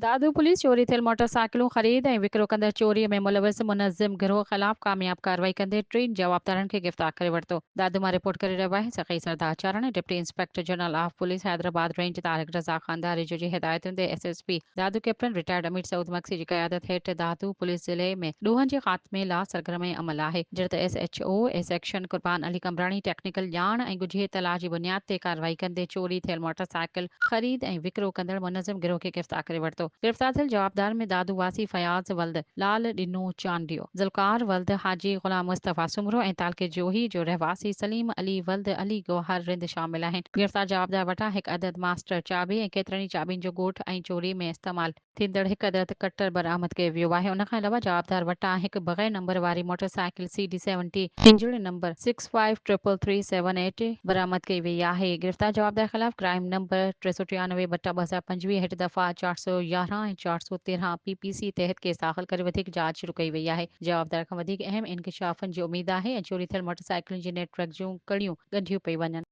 Dadu police چوري ٿيل motor سائيڪلون خريد ۽ وڪرو ڪندڙ چوري ۾ ملوث منظم گروهه خلاف ڪامياب ڪارروائي ڪندي ٽن جوابدارن کي گرفتار ڪري ورتو. دادو مان رپورٽ ڪري رهيو آهي Sakhi Sardar Charan deputy inspector general of police Hyderabad range Tariq Razzaq Khan Dharejo جي هدايتن تي S S P Dadu captain retired Amir Saud Magsi جي قيادت هيٺ دادو پوليس ضلعي ۾ ڏوهن جي خاتمي لا سرگرم عمل آهي جڏهن ته S H O A section Qurban Ali Qambrani technical ڄاڻ ۽ ڳجهي اطلاع جي بنياد تي ڪارروائي ڪندي چوري ٿيل موٽر سائيڪل خريد ۽ وڪرو ڪندڙ منظم گروهه کي گرفتار ڪري ورتو. گرفتار ٿيل جوابدارن ۾ دادو واسي فياض ولد لال ڏنو چانڊيو، ذوالفقار ولد حاجي غلام مصطفيٰ سومرو ۽ تعلقي جوهي جو رهواسي سليم علي ولد علي گوهر رند شامل آهن. گرفتار جوابدار وٽان هڪ عدد ماسٽر چاٻي ۽ ڪيترن ئي چاٻين جو ڳوٺ ۽ چوري ۾ استعمال ٿيندڙ هڪ عدد ڪٽر برآمد ڪيو ويو آهي. ان کان علاوه جوابدار وٽان هڪ بغير نمبر واري موٽر سائيڪل سي ڊي سيونٽي انجڻ number six five triple three seven eight برآمد ڪئي وئي آهي. گرفتار جوابدار خلاف ڪرائيم نمبر 393 بٽا 2025 هيٺ دفعا 411 ۽ 413 پي پي سي تحت ڪيس داخل ڪري وڌيڪ جاچ شروع ڪئي وئي آهي. جوابدار کان وڌيڪ اهم انڪشافن جي اميد آهي ۽ چوري ٿيل موٽر سائيڪلن جي نيٽ ورڪ جون ڪڙيون ڳنڍيون پيون وڃن.